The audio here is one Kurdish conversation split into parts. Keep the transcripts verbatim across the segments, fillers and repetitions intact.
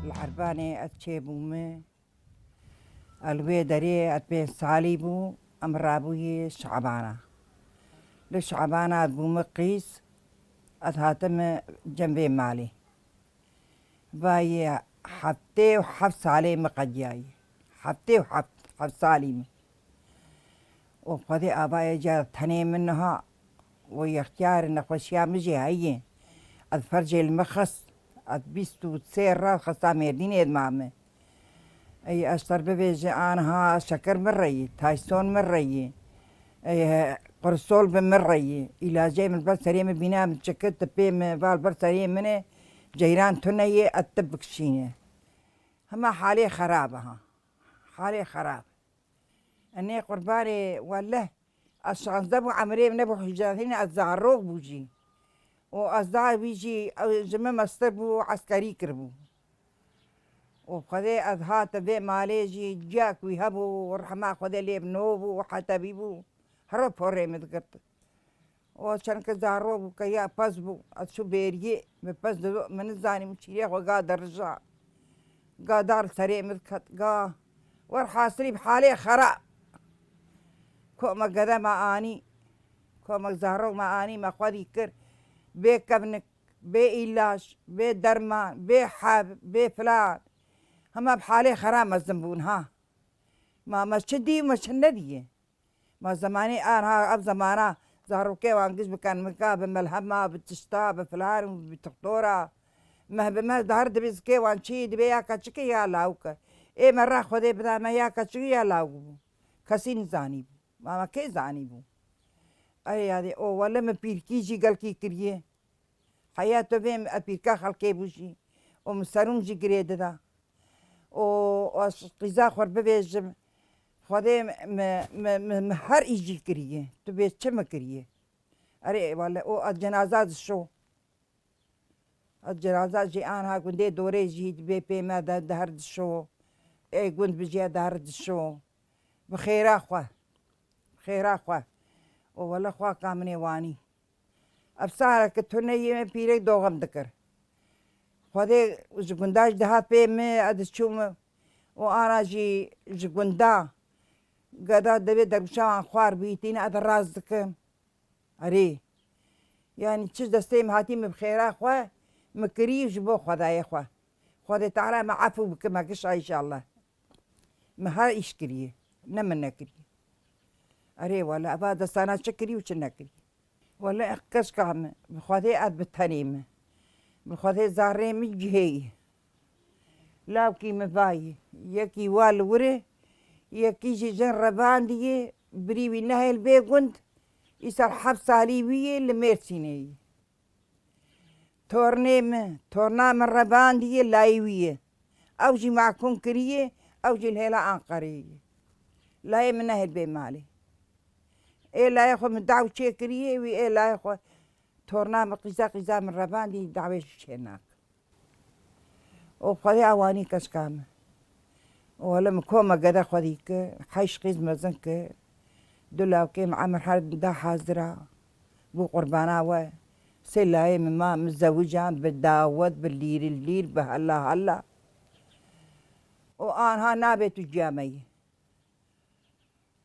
Li Erbanê ez çêbûme. Ez li wê derê ez pênc salî bû, em rabûyî Şabana. Li Şabana ez bûme qîz, ez hatime cem vê malê. Vayê heftê û heft salê min qediyayî. Heftê û heft, heft salî min. Û Xwedê avayê ca tenê min niha û yextiyar nexweşiya min jî heye. Ez fercê li min xist. Ez bîst û sê re xista Mêrdînê dima min. Ey, ez ser bivêje aniha şeker min reyî, tayson min reyî. Ey, he, qorsol bi min reyî. Îlacê min ber serê min bîna min çike, tipê min val ber serê min e. Ceyran tune ye, ez tip bikişîne. Hema halê xerab e ha. Halê xerab. Enê qurbanê welleh, ez şazdeh bû emrê min nebû hîjretîn, ez zarok bû jî. Û ez da wî jî, ew ji min mestir bû, eskerî kiribû. Û Xwedê ez hate vê malê jî, ciyak wî hebû, rehma Xwedê lê bi nû bû, û hetebî bû, hero porê min digirt. O çenke zarok bû, keriya pez bû. Ez çû bêriyê, min pez dido, min nizanî min çîrê xwe ga derija. Ga dar serê min diket, ga. Werhasilî bi halê xera. Komek gede me anî. Komek zarok me anî, me xwedî kir. Bê kevnik, bê îlaç, bê derman, bê heb, bê filan. Hema bi halê xera mezin bûn ha. Ma me çi dî û me çi nediyê? Ma zemanê aniha ev zemana zarokê wan giş bikin, min ka bi melhema, bi tişta, bi filan û bi tixtora. Meh bi meh dahir dibê zikê wan çi dibê ya keçikê ya lawike. Ê me re Xwedê bida me ya keçikê ya lawik bû. Kesî nizanî bû. Ma me kê zanî bû? Ey yadê, o wele min pîrkî jî gelkî kiriye. Heya tu vê min epîrka xelkê bû jî û min serûm jî girê dida. Û ez qîza xwe bivêjim, Xwedê mi, mi, mi, mi her î jî kiriye. Tu bê çi mi kiriye? Erê, wele, û ez cenaza dişo. Ez cenaza jî anha gundê dorê jî dibê pê me de, de her dişo. Ê gund bijî de her dişo. Bi xêra xwe. Bi xêra xwe. Û wele xwe ka min ê wanî. Ev sare ki tune yê me pîrek doxem dikir. Xwedê ji gunda jî dihat pê min, ez diçûm û ana jî ji gunda geda devê derwişa wan xwar bîtîne, ez rast dikim. Erê. Yanî çi destê min hatî min bi xêra xwe min kirî ji bo Xwedayê xwe. Xwedê Teala me efû bike me gişa înşallah. Min her îş kiriye. Ne min nekiriye. Erê wele eva destana çi kiriye û çi nekiriye. Wele keşka min, bi Xwedê ez bi tenê me. Bi Xwedê zarê min cihê ye. Lawkî min vayî, yekî wa li wir e, yekî jî jin revandî ye, birî wî nehêl bê gund, îsal heft salî wî ye li Mêrsînê ye. Tornê min, torna min revandî ye, layê wî ye. Ew jî mahkûm kiriye, ew jî li hêla Anqereyê ye. Layê min nehêl bê malê. Ê layê xwe min daw çêkiriye, wî ê layê xwe torna min qîza qîza min revandî, dawê jî çê nake. Û Xwedê awanî keşka min. Û wele min koma gede xwedî ki, heşt qîz mezin ki, du lawkê min emir her da hazira, bû qurbana we. Sê layê min ma, min zewican bi dawet, bi lîrî lîr, bi hela hela. Û anha nabê tu ciya me yî.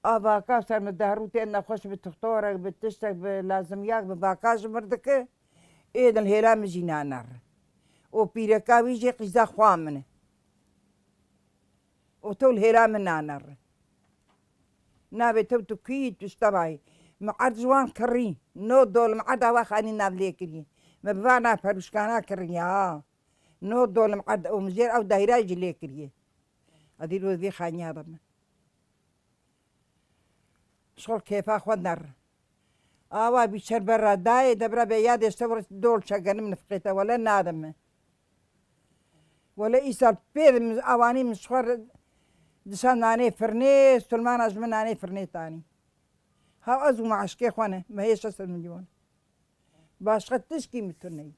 A vaka ser min dehrû tê nexweş bi tixtorek, bi tiştek, bi lazimyak, bi vaka ji mir dike, ê din hêla min jî naner. Û pîreka wî jî qîza xwa min e. Û tew li hêla min naner. Navê tew tu kî, tu ji tevayî. Min erd ji wan kirî. No dol min erd awa xanî nav lê kiriye. Min bi vana perûşkana kiriye ha. No dol min erd û min jêr ew dayra jî lê kiriye. Edî roz vê xaniya de min. Şol kêfa xwe ner. Awa bî çer berra dayê de bira be yadê işte vur dol çegenim nifqê te wele nadim mi. Wele îsal pê de min awanî min şixwe dişa nanê firnê, Sulmana ji min nanê firnê tanî. Ha ez û maaşkê xwe ne, me hê şeş sed milyon. Başqa tişkî min tu neyî.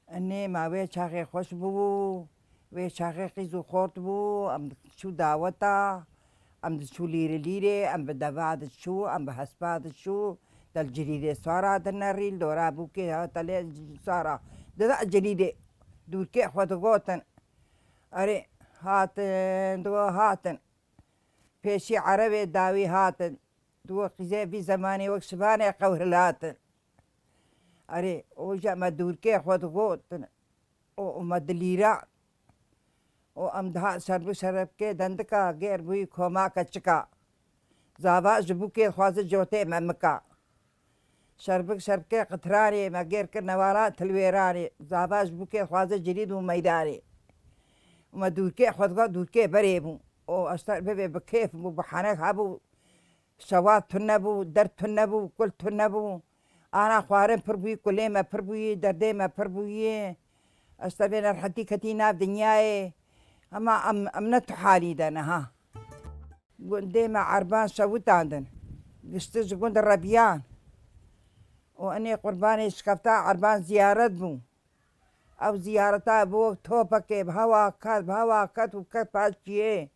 Enê ma wê çaxê xweş bû, wê çaxê qîz û xort bû, em diçû daweta, em diçû lîrê lîrê, em bi deva diçû, em bi hespa diçû, del cilîdê sara dinerî, li dora bûkê ha telê sara. Dida cilîdê dûrkê xwe digotin, Erê, hatin, diwa hatin. Pêşî erebê dawî hatin. Diwa qîzê vî zemanê wek şivanê qewhil hatin. Erê, o jî me dûrkê xwe digotin. O, o me dilîra. O em dihat şerbik şerebkê dendika gêr bûyî koma keçika. Zava ji bûkê dixwaze cotê me mika. Şerbik şerbikê qitranê me gêr kir newala tilwêranê. Zava ji bûkê dixwaze cirîd û meydanê. Û me dûrkê xwe digot dûrkê berê bû. O eşter bibê bi kêf bû, bi henek hebû. Şewa tune bû, der tune bû, kul tune bû. Ana xwarin pir bûyî, kulê me pir bûyî, derdê me pir bûyî. Eşter bê nerhetî ketî nav dinyayê. Hema em, em ne tu halî de ne ha. Gundê me erban şewitandin. Giştin ji gund reviyan. Û enê qurbanê şikefta erban ziyaret bû. Ew ziyareta bû wek topekê bi hewa ket, bi hewa ket û ket paşiyê.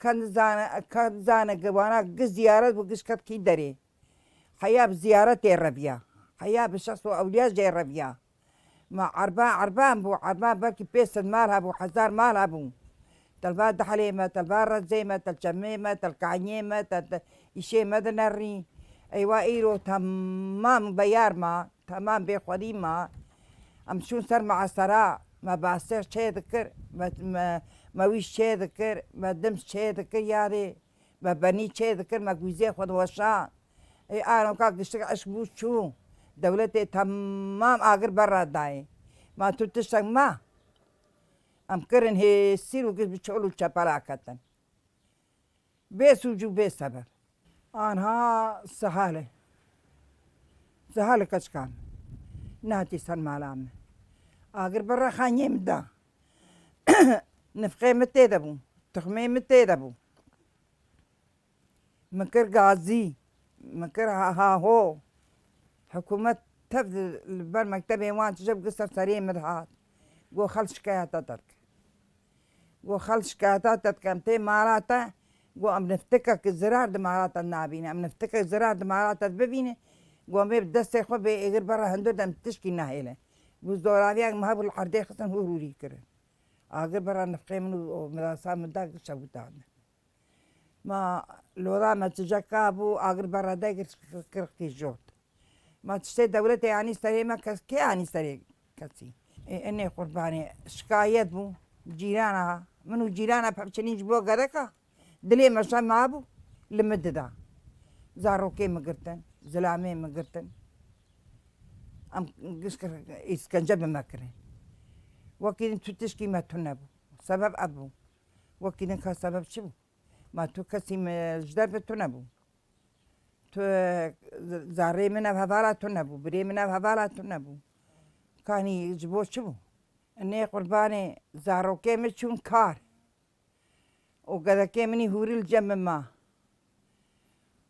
Ket nizane, ket nizane ki wana giş ziyaret bû, giş ket kî derê. Heya bi ziyaretê reviya. Heya bi şexs û ewliya jê reviya. Ma erba, erban bû, erban belkî pênc sed mal hebû, hezar mal hebû. Telva Dehlê me, telva Rezê me, tel Çemê me, tel Kaniyê me, tel, tel îşê me dinerî. Eywa îro temam beyar ma, temam bêxwedî ma. Em çûn ser meesera, me basêr çê dikir, me, me, me wîş çê dikir, me dims çê dikir yadê. Me benî çê dikir, me gwîzê xwe diweşan. Ê, aroka giştik eşk bû çû. Dewletê temam agir berra dayê. Ma tu tiştek ma? Em kirin hêsîr û giş bi çol û çepela ketin. Bê sûc û bê sebeb. Anha sehal e. Sehal e keçikan. Nehatî ser mala min. Agir berra xaniyê min da. Nifqê min tê de bû. Tixmê min tê de bû. Min kir gazî, min kir ha-, haho. Hikûmet tev di, li ber mektebê wan tije bike ser serê min dihat. Got, "Xel şikayeta te dike." Got, "Xel şikayeta te dike, em tê mala te." Got, "Em niftikek zirar di mala te nabîne. Em niftikek zirar di mala te bibîne." Got, "Em ê bi destê xwe bê êgir berra hundir de em tişkî nehêle." Got, "Zoraviyek me hebû li erdê xistin hûr hûrî kirin." Agir berra nifqê min û, û mirasa min da şewitandin. Ma loda me çiceka bû, agir berra degir kir qîjot. Ma tiştê dewletê anî serê me kes, kê anî serê kesî? Ê, enê qurbanê şikayet bû, cîrana, min û cîrana pevçinî ji bo gereka, dilê me şe mabû, li min dida. Zarokê min girtin, zilamê min girtin. Em giş kir, îskence bi me kirin. Wekî din tu tişkî me tune bû. Sebeb ev bû. Wekî din ka sebeb çi bû? Ma tu kesî me ji derve tune bû. Tu, zarê min ev hevala tune bû, birê min ev hevala tune bû. Kanî ji bo çi bû? Nê qurbanê zarokê min çûn kar. Û gedekê min î hûrî li cem min ma.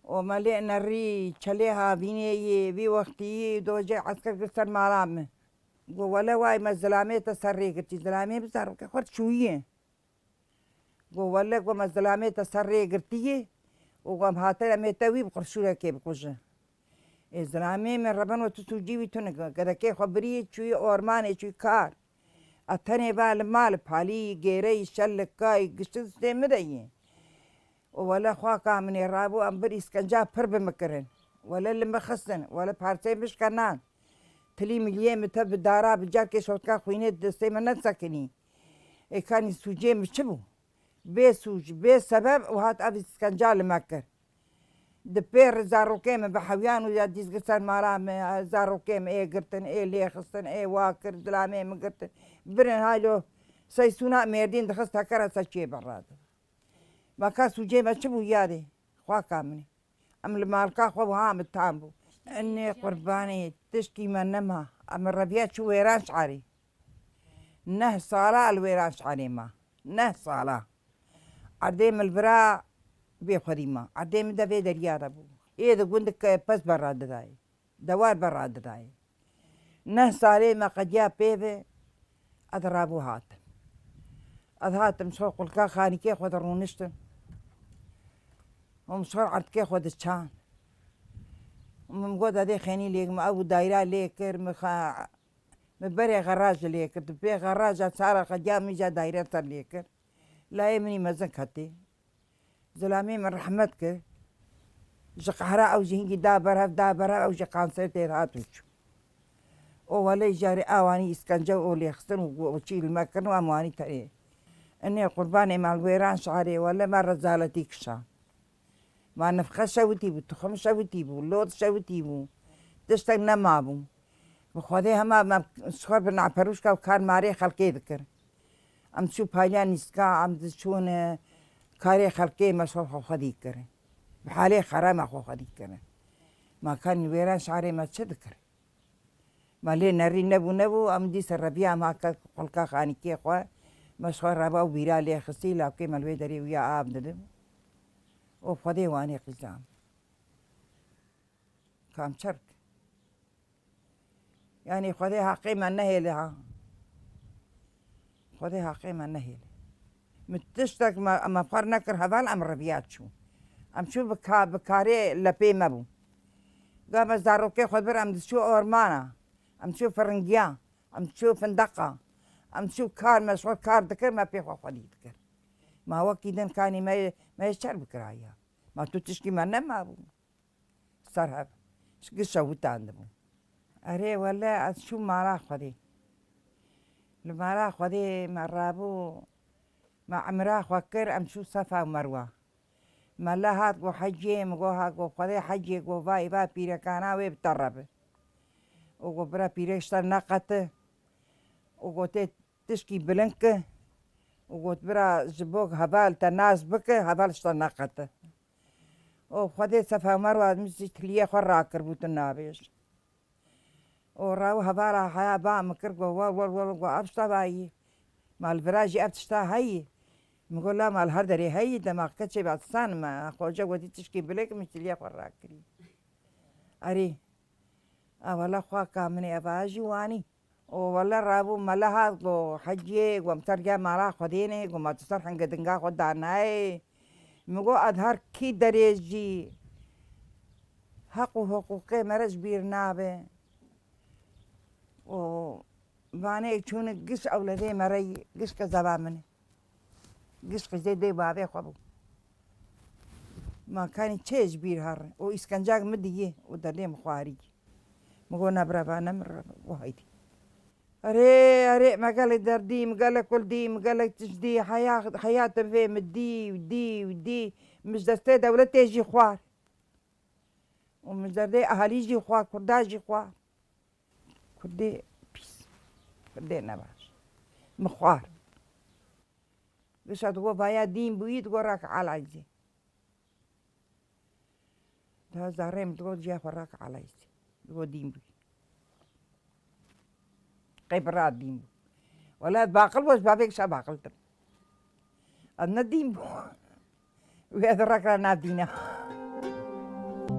Û me lê nerî çelê havînê yê vî wextî yî dojê esker kir ser mala min. Got, "Wele way me zilamê te ser rê girtî, zilamê bi zarokê xwe çûyî." Got, "Wele," got, "me zilamê te ser rê girtiye û got, em hatine em ê te wî bi qurşûnekê bikujin." Ê zilamê min reben we tu sûcî wî tune, gedekê xwe birî çûyî ormanê çûyî kar. A tenê va li mal, palî, gêreyî, şelikayî, giştin stê min de yî. Û wele xwaka min ê rabû em bir îskenca pir bi min kirin. Wele li min xistin, wele parsê min şikenan. Tilî miliyê min tev bi dara bi carkê şotka xwînê di destê min nesekinî. Ê kanî sûcê min çi bû? Bê sûc, bê sebeb û hat ev îskenca li me kir. Di pêr zarokê min bi hewiyan û ya dîzgir ser mala min, zarokê min ê girtin, ê lêxistin, ê wa kir, zilamê min girtin. Birin haylo seysûna mêrdîn dixist hekera ser çiyê berradin. Ma ka sûcê me çi bû yadê? Xwaka min ê. Em li malka xwe wiha em tam bû. Enê qurbanê tişkî me nema. Em reviya çû wêran şarê. Neh sala li wêran şarê ma. Neh sala. Erdê min li vira bê xwedî ma. Erdê min de vê deriya de bû. Ê di gundik pez berra didayê. Dewar berra didayê. Neh salê me qediya pê ve, ez rabû hatim. Ez hatim, şo qulka xanîkê xwe de rûniştim. Hûn şor erdkê xwe de çan. Min got, "Edê xênî lêk me, ew dayra lê kir, min xa-, Min berê xeraja lê kir, di pê xeraja çara xediya min jî dayre ser lê kir. Layê min î mezin ketê. Zilamê min rehmet kir. Ji qehra ew jî hingî da ber hev, da ber hev, ew jî kanser tê hat û çû. O welê jarê a wanî îskence û lêxistin û, û çî li me kirin û em wanî tenê. Inê qurbanê me li wêran şarê, wele me rezaletî kişand. Ma nifxe şewitî bû, tuxim şewitî bû, lot şewitî bû. Tiştek nemabû. Bi Xwedê hema me ji xwe bi naperûşka û kar marê xelkê dikir. Em diçûn payliya nîska, em diçûn, e, karê xelkê me ji xwe xwedî kirin. Bi halê xera me xwe xwedî kirin. Ma kanî wêran şarê me çi dikir? Ma lê nerî nebû, nebû, em dîsa reviya em hate qulka xanîkê xwe, me ji xwe reva û bîra lê xistî, lawkê me li wê derê wiya av didin. Û Xwedê wanê qîzan. Kam çerk. Yanî Xwedê heqê me nehêle ha. Xwedê heqê me nehêle. Min tiştek me, me xwar nekir heval, em reviya çûn. Em çûn bi ka-, bi karê lepê me bû. Ga me zarokê xwe bir, em diçû ormana. Em çû firingiya. Em çû findeqa. Em çû kar, me ji xwe kar dikir, me pê xwe xwedî dikir. Ma wekî din kanî me, me çer bikiraye. Ma tu tişkî me nemabû. Ser hev. Ji gişe witandibû. Erê wele ez çûm mala Xwedê. Li mala Xwedê me rabû, me emra xwe kir, em çû Sefa û Merwa. Mele hat got, "Heciyê", min got, "Ha," got, "Xwedê heciyê," got, "va îva pîrekana wê bi te re be." Û got, "Bira pîrek ji te neqete." Û got, "Tê tişkî bilind ke." Û got, "Bira ji bo heval te nas bike, heval ji te neqete." Û Xwedê Sefa Merwa min jî tiliyê xwe rakiribû, tu nabêj. Û raw hevala heya ba min kir, got, "Wel, wel, wel," got, "Ev tişta bayî. Ma li vira jî ev tişta heyî." Min got, "La ma li her derê heyî, dema keçê ba disan me." Xoce gotî, "Tişkî bilek min tiliyê xwe rakirî." Erê. A wela xwe ka min ê eva jî wanî. Û wele rabû mele hat, got, "Heciyê," got, "em ser gel mala Xwedê ne," got, "Ma tu ser hingê dinga xwe danayê." Min got, "Ez her kî derê jî heq û hiqûqê me re ji bîr nabe." Û vanê çûne giş ewledê me re, giş qezeba min e. Giş qîzê dê bavê xwe bû. Ma kanî çê ji bîr herin? Û îskencak min diyê û derdê min xwarî. Min got, "Ne bira, va ne min re." Û haydî. Erê, erê, me gelek derdî, me gelek kul dî, me gelek tişt dî, heya, heya te vê min dî û dî û dî. Min ji destê dewletê jî xwar. Û min ji derdê ehalî jî xwar, kurda jî xwar. Kurdê pîs, kurdê nebaş. Min xwar. Gişa digo vaya dîn bûyî, digo rak elayzê. Daha zarê min digo ciya xwe rak elayzê. Digo dîn bûyî. Qey bira dîn bû. Wela ez baqil bû, ez bavê gişa baqiltir. Ez ne dîn bû. Wê ez rek re navdîne.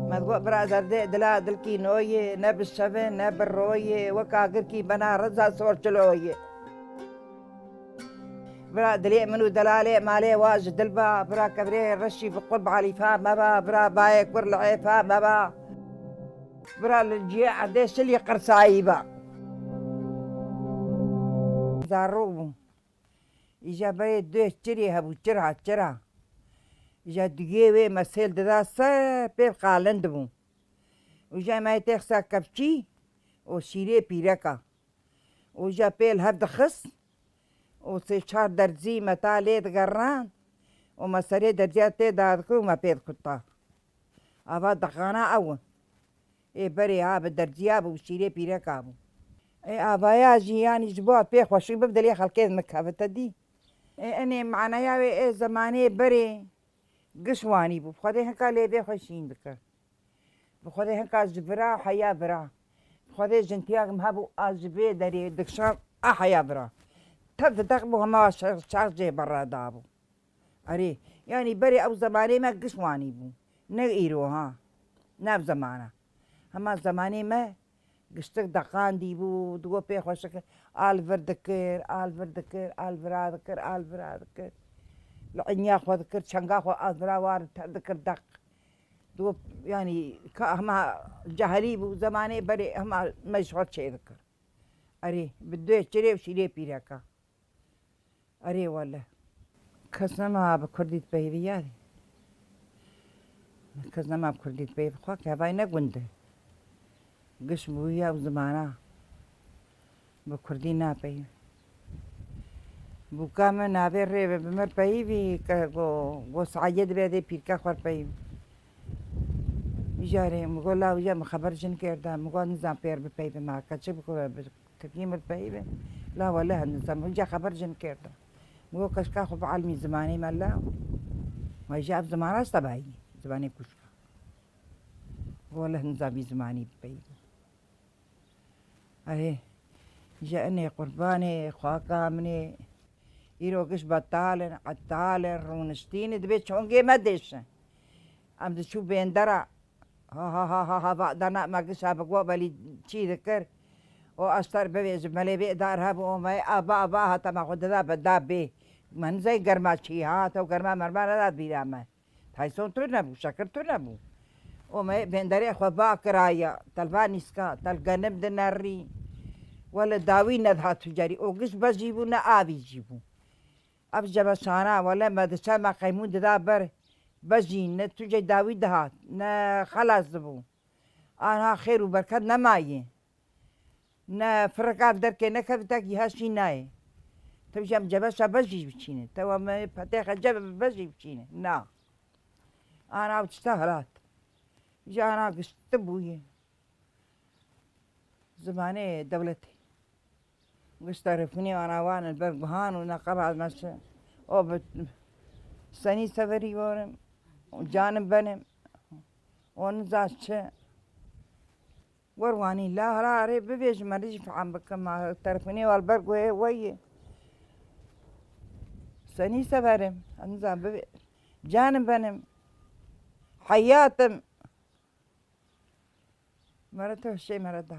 Me digot, bira derdê dila dilkî noyê, ne bi şevê, ne bi royê, wek agirkî bena riza sorçiloyê. Bira dilê min û delalê malê wa ji dil ba, bira kevirê reşî bi qurb alîfa me ba, bira bayê kur li êfa me ba. Bira li ciyê erdê şilî qirsayî ba. Zarok bû. Îja berê duyê çirê hebû, çira, çira. Îja duyê wê me sêl dida ser pê qalin dibû. Îja me têxsa kevçî û şîrê pîreka. Û îja pê li hev dixist û sê çar derzî me ta lê digerand û me serê derziya tê dadikir û me pê dikuta. Ava dixana ew in. Ê berê ha bi derziya bû, şîrê pîreka bû. Ê avaya jî, yanî ji bo pê xweşik bib dilê xelkê min kevite dî. Ê enê manaya wê, ê zemanê berê giş wanî bû. Xwedê hinka lêvê xwe şîn dikir. Bi Xwedê hinka ji vira heya vira. Bi Xwedê jintiyak min hebû a ji vê derê dikşand a heya vira. Tev dideq bû hema şer-, şerjê berra dabû. Erê, yanî berê ew zemanê me giş wanî bû. Ne îro ha. Ne ev zemana. Hema zemanê me giştik deqandî bû, digo pê xweşik al vir dikir, al vir dikir, al vira dikir, al vira dikir. Li inya xwe dikir, çenga xwe al vira war ter dikir deq. Digo, yanî ka hema cehilî bû, zemanê berê hema me ji xwe çê dikir. Erê, bi duyê çirê û şîrê pîreka. Erê wele. Kes nema bi kurdî dipeyivî yarî. Kes nema bi kurdî dipeyivî. Xwe kevay ne gund e. Giş bûya ew zimana. Bi kurdî napeyivî. Bûka min navê rê bi mir peyivî, ke go, go saye dibe dê pîrka xwe peyivî. Îcarê min got, "Law îcar min xeber ji nikê da." Min got, "Nizam pêr bipeyivim, ma keçik bi tirkî min peyivim." La wele hin nizam, îcar xeber ji nikê da. Min got, "Keçika xwe bi elmî zimanê me la." Ma îcar ev zimana sebayî, zimanê kuşka. Min got, "Wele hin nizam vî zimanî bipeyivim." Erê, ji enê qurbanê, xwaka min ê. Îro giş betal in, etal in, rûniştî ne, dibê çongê me dêşin. Em diçû bêndera, ha, ha, ha, ha, ha, va, dana me gişa bi go belî çî dikir. O eşter bivêjim, melê bê dar hebû, o me, aba, aba, hata me xwe dida bi da bê. Me nizey germa çî, ha, tew germa merma neda bîra me. Tayson tune bû, şekir tune bû. O me bênderê xwe va kiraye, tel va nîska, tel genim dinerî. Wele dawî nedihat tu carî. O giş bejî bû, ne avî jî bû. Ev cebeşana, wele me diçe me qeymûn dida ber. Bejî, ne tu cey dawî dihat, ne xelas dibû. Anha xêr û berket nemaye. Ne firika derkê nekevite, giha şî nayê. Tev jî em cebeşa bejî biçîne. Tev em petêxe cebe bejî biçîne. Na. Ana ew tişta hilat. Ji ana gişti bûye. Zimanê dewletê. Giş telefonê ana wan li ber guhan û neqeba me çi. O bi senî severî werim. Canim benim. O niza çi. Wer wanî la hira erê bivêjim, me jî fehm bikim, ma telefonê wal ber guhê we yê. Senî severim, nizam bivê-, canim benim, heyat im. Mere tu hişê mere dar.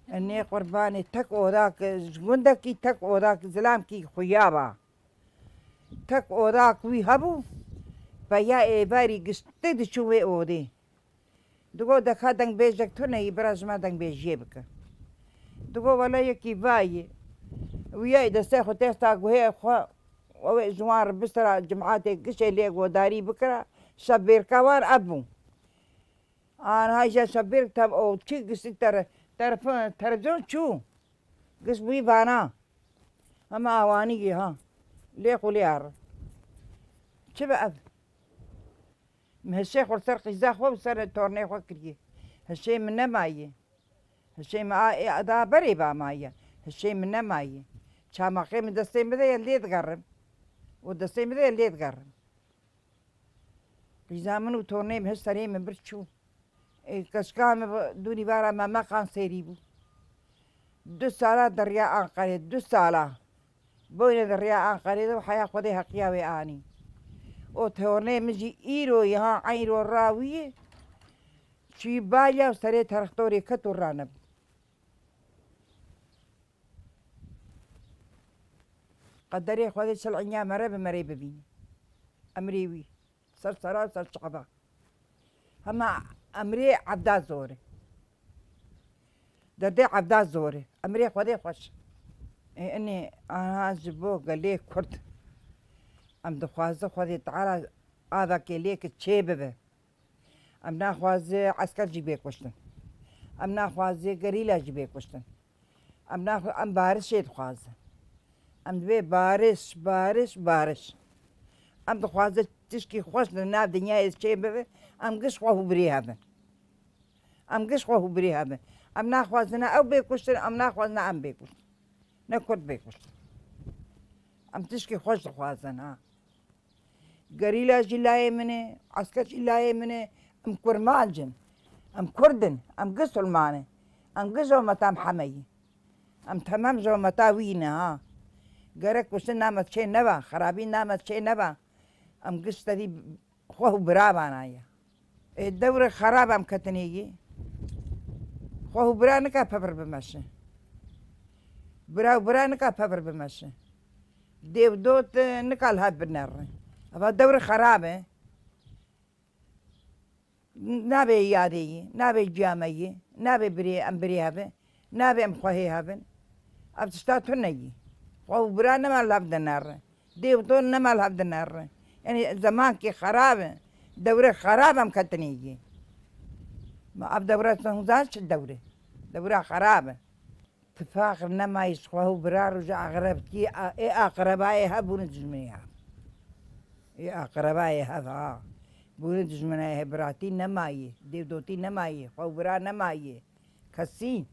Enê qurbanê tek odak, ji gundekî tek odak, zilamkî xuya ba. Tek odak wî hebû, peya êvarî giştî diçû wê odê. Digo, "Deka dengbêjek tune yî, bira ji me dengbêjiyê bike." Digo, "Wele yekî vayî." Wî yayî destê xwe têxta guhê xwe, ew ê ji wan re bisira cimatê gişê lê godarî bikira, şebêrka wan ev bû. Anha jî şebêrk te o çi giştî tere-, terefon, televîzyon çû. Giş bûyî vana. Hema awanî yê ha. Lê xwe lê ar. Çi be ev? Min hişê xwe li ser qîza xwe û ser tornê xwe kiriye. Hişê min nemaye. Hişê min a, ê, da berê ba maye. Hişê min nemaye. Çamaqê min destê min de ye, lê digerim. Û destê min de ye, lê digerim. Qîza min û tornê min hiş serê min bir çû. Ê, keçika min bi dûnî vara me, me qanserî bû. Du sala di riya Anqerê, du sala. Boyne di riya Anqerê de heya Xwedê heqiya wê anî. O tornê min jî îro ya, eyro rawiyê. Çûyî balya û serê terextorê ket û ranebû. Qederê Xwedê çil inya mere bi merê bibîne. Emrê wî. Ser sera û ser çava. Hema emrê evda zor e. Derdê evda zor e. Emrê Xwedê xweş. Ê, inê aha ji bo gelê Kurd. Em dixwaze Xwedê Teala avakê lê ki çê bibe. Em naxwaze esker jî bê kuştin. Em naxwaze gerîla jî bê kuştin. Em naxwe-, em barişê dixwazin. Em divê bariş, bariş, bariş. Em dixwazin tişkî xweş li nav dinyayê çê bibe, em giş xwe hûbirê hebin. Em giş xwe hûbirê hebin. Em naxwazin ne ew bê kuştin, em naxwazin ne em bê kuştin. Ne Kurd bê kuştin. Em tişkî xweş dixwazin, ha. Gerîla jî layê min e, esker jî layê min e. Em kurmanc in. Em kurd in. Em gisulman in. Em giş ometa Mihemedî. Em temam ji ometa wî ne ha. Gerek kuştin name çê neba, xerabî name çê neba. Em giş tedî xwe û bira vanaye. Ê, dewrê xerab em ketinê yê. Xwe û bira nika pevir bimeşe. Bira û bira nika pevir bimeşe. Dê û dot, e, nika li hev binere. Eva dewrê xerab e. Nabê yadê yê, nabê ciya me yê, nabê birê em birê hevin, nabê em xwehê hevin. Ev tişta tune yî. Xwe û bira nema li hev dinere. Dê û don nema li hev dinere. Yanî zemankê xerab e. Dewre xerab em ketinê yê. Ma ev dewre hûn zan çi dewre? Dewra xerab e. Tifaq nema yî ji xwe û bira û ji aqrebkî a-, ê aqrebayê hev bûne dijminê hev. Ê aqrebayê hev ha. Bûne dijminê hev, biratî nema yê. Dê û dotî nema yê. Xwe û bira nema yê. Kesî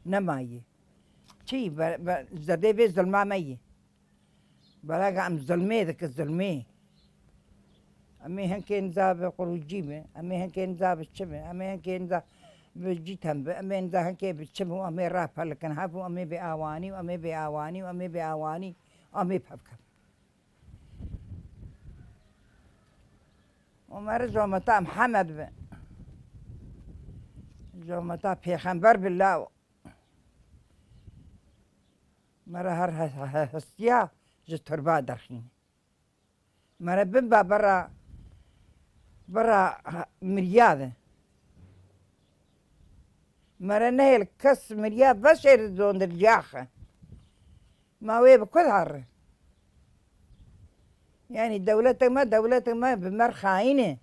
nema yê. Çi? Be, be, zedê vê zilma me yî. Belek em zilmê dike, zilmê. Em ê hinkê niza bi qurûcî bi, em ê hinkê niza bi çi bi, em ê hinkê niza bi cîtem bi, em ê niza hinkê bi çi bi, em ê rah pelikin hev û em ê bê awanî û em ê bê awanî û em ê bê awanî, em ê pevkin. Û me re zometa Mihemed bi. Zometa pêxember bi law. Me re her he-, he-, hestiya ji turba derxîne. Me re biba bera, bera miriya de. Me re nehêl kes miriya veşêre dondirciyaxe. Ma wê bi ku here? Yanî dewletê me, dewletê me bi mer xayîn e.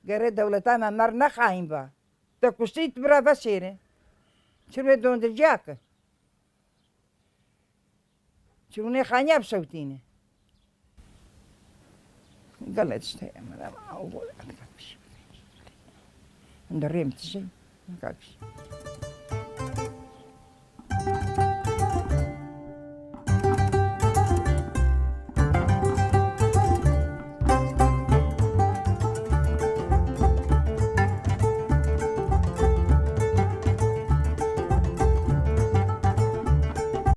Gere dewleta me mer ne xayîn ba. Te kuştî tu bira veşêre. Çi wê dondirciya kir? Çi wê xaniya bişewtîne? Gelek tişt heye, min re ma ew bû, em di rêm tijî, gelek tişt.